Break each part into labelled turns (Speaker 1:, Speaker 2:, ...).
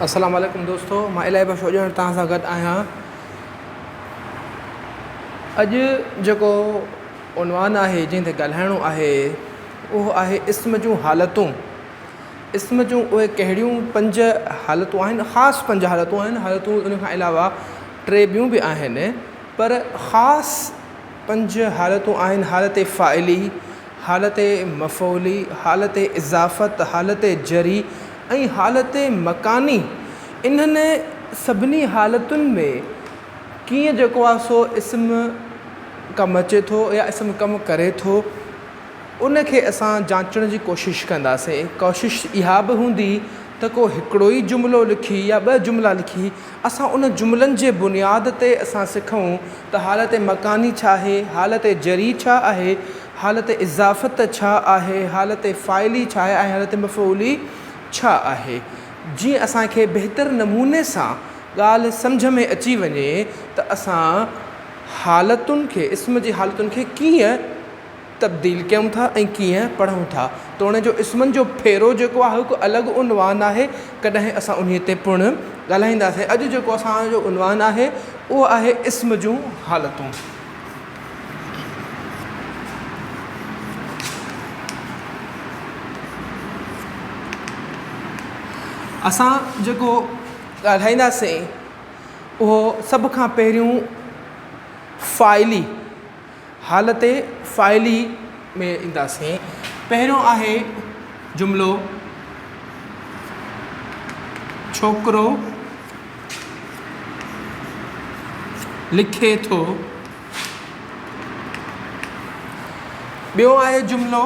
Speaker 1: السلام عليڪم دوستو مان الاهي بخش اوڄڻ توهان سان گڏ آهيان اڄ جيڪو عنوان آهي جنهن تي ڳالهائڻو آهي اهو آهي اسم جون حالتون اسم جون اهي ڪهڙيون پنج حالتون آهن خاص پنج حالتون آهن حالتون ان کان علاوه ٽي ٻيون به آهن پر خاص پنج حالتون آهن حالت فاعلي حالت مفعولي، حالت اضافت، حالت جري ۽ حالت مڪاني انهن سڀني حالتن ۾ ڪيئن جيڪو آهي سو اسم ڪم اچي ٿو يا اسم ڪم ڪري ٿو ان کي اسان جانچڻ جي ڪوشش ڪنداسين. ڪوشش اها به هوندي ته ڪو هڪڙو ئي جملو لکي يا ٻه جملا لکي اسان ان جملن جي بنياد تي اسان سکون ته حالت مڪاني ڇا آهي، حالت جري ڇا آهي، حالت اضافت ڇا آهي، حالت فاعلي ڇا آهي ۽ حالت مفعولي ڇا آهي. جيئن اسان کي بهتر نموني سان ڳالهه سمجهه ۾ اچي وڃي ته اسان حالتن کي، اسم جي حالتن کي ڪيئن تبديل ڪيون ٿا ۽ ڪيئن پڙهون ٿا. توڻي جو اسمن جو ڦيرو جيڪو آهي هڪ الڳ عنوان آهي، ڪڏهن اسان انهيء تي پڻ ڳالهائينداسين. اڄ جيڪو اسان جو عنوان آهي اهو آهي اسم جون حالتون. اسان جيڪو ڳالهائينداسين اهو سڀ کان پهريون فاعلي حالت فاعلي ۾ اينداسين. پهريون آهي جملو ڇوڪرو لکي ٿو. ٻيو آهي جملو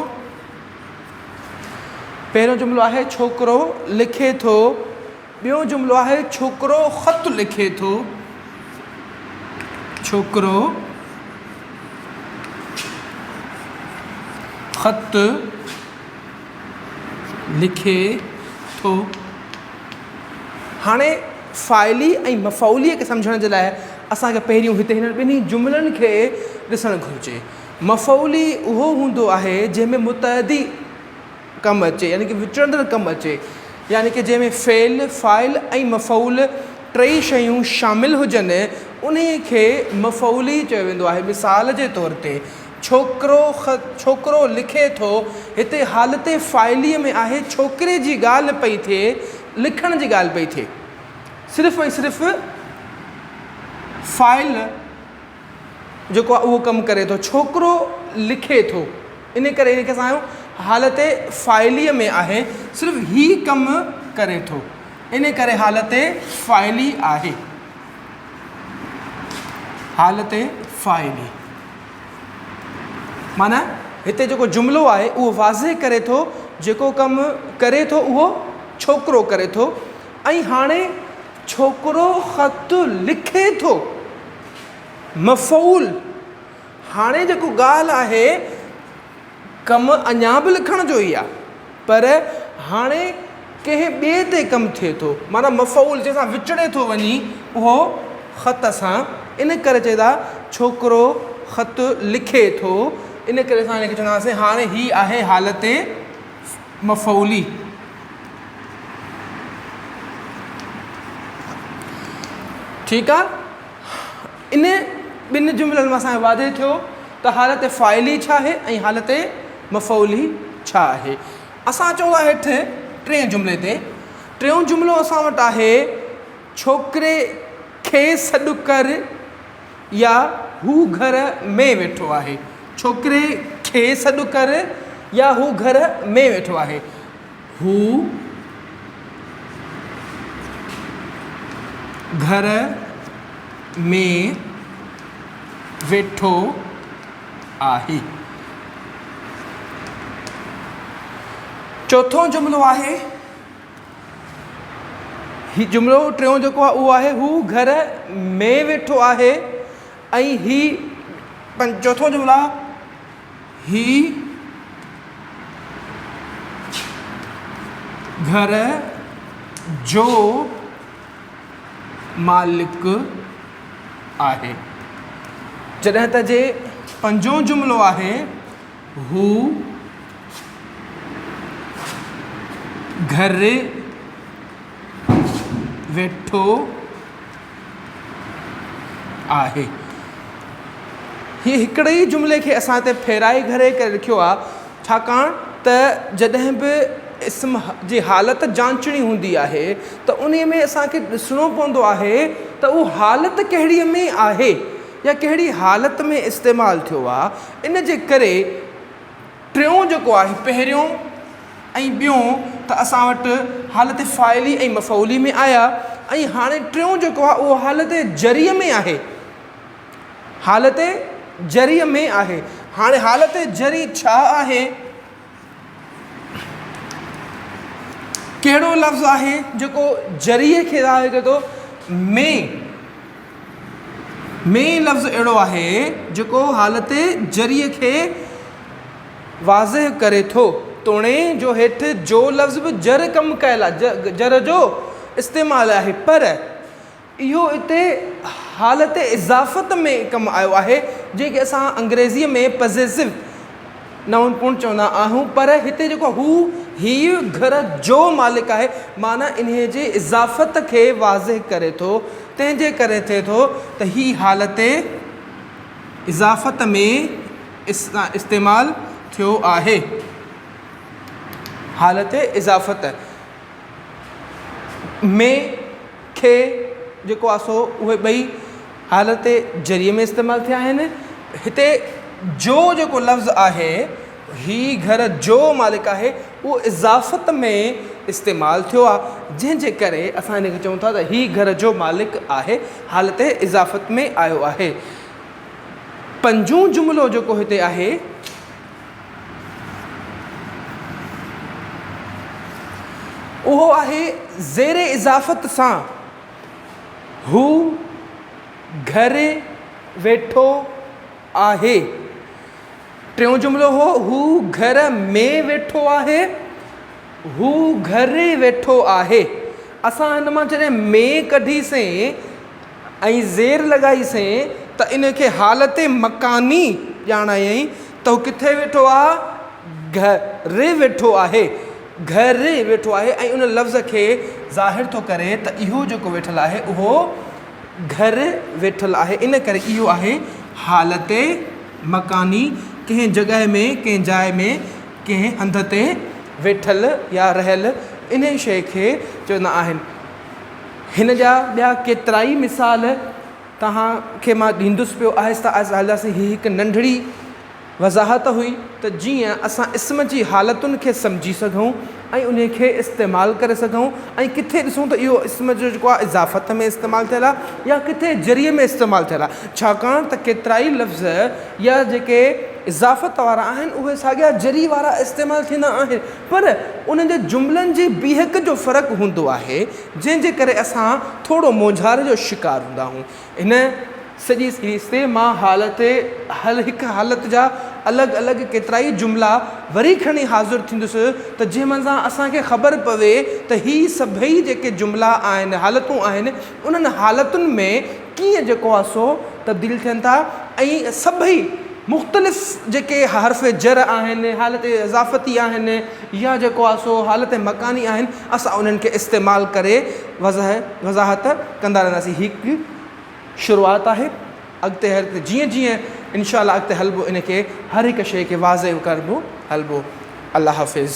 Speaker 1: پهريون جملو آهي ڇوڪرو لکي ٿو. ٻيو جملو آهي ڇوڪرو خط لکي ٿو. ڇوڪرو خط لکي ٿو. هاڻي فاعلي ۽ مفعولي کي سمجهڻ جي لاء اسان کي پهريون هتي هنن ٻنهي جملن کي ڏسڻ گهرجي. مفعولي اهو هوندو آهي جنهن ۾ متعدي ڪم اچي يعني ڪه وچڙندڙ ڪم اچي يعني ڪه جنهن ۾ فعل، فاعل ۽ مفعول ٽئي شيون شامل هجن انهي کي مفعولي چيو ويندو آهي مثال جي طور تي ڇوڪرو ڇوڪرو لکي ٿو هتي حالت فاعلي ۾ آهي ڇوڪري جي ڳالهه پئي ٿئي لکڻ جي ڳالهه پئي ٿئي صرف ۽ صرف فاعل جيڪو آهي اهو ڪم ڪري ٿو. ڇوڪرو لکي ٿو. ان ڪري ان کي اسان آهيون حالت فاعليء ۾ آهي. صرف هي ڪم ڪري ٿو. ان ڪري حالت فاعلي آهي. حالت فاعلي معنيٰ هتي جيڪو جملو آهي اهو واضح ڪري ٿو جيڪو ڪم ڪري ٿو اهو ڇوڪرو ڪري ٿو ۽ هاڻي ڇوڪرو خط لکي ٿو. مفعول، هاڻي جيڪو ڳالهه آهي ڪم اڃا به لکڻ جو ئي آهي پر هاڻي ڪنهن ٻئي تي ڪم ٿئي ٿو معنيٰ مفعول جنهن سان وچڙي ٿو وڃي اهو خط سان ان ڪري چئي ٿا ڇوڪرو خط لکي ٿو ان ڪري اسان هن کي چونداسين هاڻي هي آهي حالت مفعولي. ٺيڪ آ ان ٻن جملن مان اسان کي واضح ٿيو ته حالت فاعلي ڇا آهي ۽ حالت مفعولي ڇا آهي. اسان اچون ٿا هيٺ ٽئين جملي تي. ٽيون جملو اسان وٽ آهي ڇوڪري کي سڏ ڪر يا هو گهر ۾ ويٺو آهي. ڇوڪري کي سڏ ڪر يا هو گهر ۾ ويٺو آهي. هو گهر ۾ ويٺو آهي. چوٿون جملو آهي، هي جملو ٽيون جيڪو آهي اهو آهي هو گهر ۾ ويٺو آهي ۽ هي چوٿون جملو آهي هي گهر جو مالڪ آهي. جڏهن ته جي پنجون جملو آهي هو گهر ويٺو آهي. هي هڪڙي ئي جملي کي اسان هتي ڦيرائي گهري ڪري لکيو آهي، ڇاڪاڻ ته جڏهن به اسم جي حالت جانچڻي هوندي آهي ته انهي ۾ اسان کي ڏسڻو پوندو آهي ته اهو حالت ڪهڙيء ۾ آهي يا ڪهڙي حالت ۾ استعمال ٿيو آهي. ان جي ڪري ٽيون جيڪو آهي پهريون ۽ ٻيون ته اسان وٽ حالت فاعلي ۽ مفعولي ۾ آيا ۽ هاڻي ٽيون جيڪو آهي اهو حالت جريء ۾ آهي. حالت جريء ۾ آهي. هاڻي حالت جري ڇا آهي؟ ڪهڙو لفظ آهي جيڪو جريء کي ظاهر ڪري ٿو؟ ۾. ۾ لفظ اهڙو آهي جيڪو حالت جريء کي واضح ڪري ٿو. توڻي جو هيٺ جو لفظ به جر ڪم ڪيل آهي، جر جو استعمال آهي پر اهو اتي حالت اضافت ۾ ڪم آيو آهي، جنهن کي اسان انگريزيء ۾ Possessive Noun پڻ چوندا آهيون، پر هتي جيڪو هو، هيء، گهر جو مالڪ آهي، معنيٰ انهيء جي اضافت کي واضح ڪري ٿو، تنهن جي ڪري ٿئي ٿو ته هي حالت اضافت ۾ استعمال ٿيو آهي. حالت اضافت ۾. کي جيڪو آهي سو اهي ٻئي حالت جريء ۾ استعمال ٿيا آهن. هتي جو جيڪو لفظ آهي هي گهر جو مالڪ آهي اهو اضافت ۾ استعمال ٿيو آهي جنهن جي ڪري اسان هن کي چئون ٿا ته هي گهر جو مالڪ آهي حالت اضافت ۾ آيو آهي. پنجون جملو جيڪو هتي آهي. اهو آهي زير اضافت سان هو گهر ويٺو آهي. ٽيون جملو هو هو گهر ۾ ويٺو آهي. هو گهر ويٺو آهي. اسان هن مان جڏهن ۾ ڪڍيسين ۽ زير لڳائيسين ته ان کي حالت مڪاني ڄاڻايائين ته هو ڪٿي ويٺو آ؟ گهر ويٺو آهي. گهر ويٺو آهي ۽ ان لفظ کي ظاهر ٿو ڪري ته اهو جيڪو ويٺل آهي اهو گهر ويٺل آهي. ان ڪري اهو آهي حالت مڪاني، ڪنهن جڳهه ۾، ڪنهن جاء ۾، ڪنهن هنڌ تي ويٺل يا رهيل انهي شيء کي چوندا آهن. هن جا ٻيا ڪيترائي مثال توهان کي مان ڏيندس پيو. آهستي آهستي هلنداسين. هي هڪ ننڍڙي وضاحت هئي ته جيئن اسان اسم جي حالتن کي سمجهي سگهون ۽ انهي کي استعمال ڪري سگهون ۽ ڪٿي ڏسون ته اهو اسم جو جيڪو آهي اضافت ۾ استعمال ٿيل آهي يا ڪٿي جري ۾ استعمال ٿيل آهي ڇاڪاڻ ته ڪيترائي لفظ يا جيڪي اضافت وارا آهن اهي ساڳيا جري وارا استعمال ٿيندا آهن پر انهن جي جملن جي بيهڪ جو فرق هوندو آهي جنهن جي ڪري اسان ٿورو مونجهاري جو شڪار هوندا آهيون. هن سڄي سيريز تي مان حالت هر هڪ حالت جا الڳ الڳ ڪيترائي جملا وري کڻي حاضر ٿيندس ته جنهن منجهان اسان کي خبر پوي ته هي سڀئي جيڪي جملا آهن حالتون آهن انهن حالتن ۾ ڪيئن جيڪو آهي سو تبديل ٿين ٿا ۽ سڀئي مختلف جيڪي حرف جر آهن حالت اضافتي آهن يا جيڪو آهي سو حالت مڪاني آهن اسان انهن کي استعمال ڪري وضاحت ڪندا رهنداسين. هي هڪ شروعات آهي اڳتي هلي جيئن جيئن انشاء الله اڳتي هلبو ان کي هر هڪ شيء کي واضح ڪربو هلبو. الله حافظ.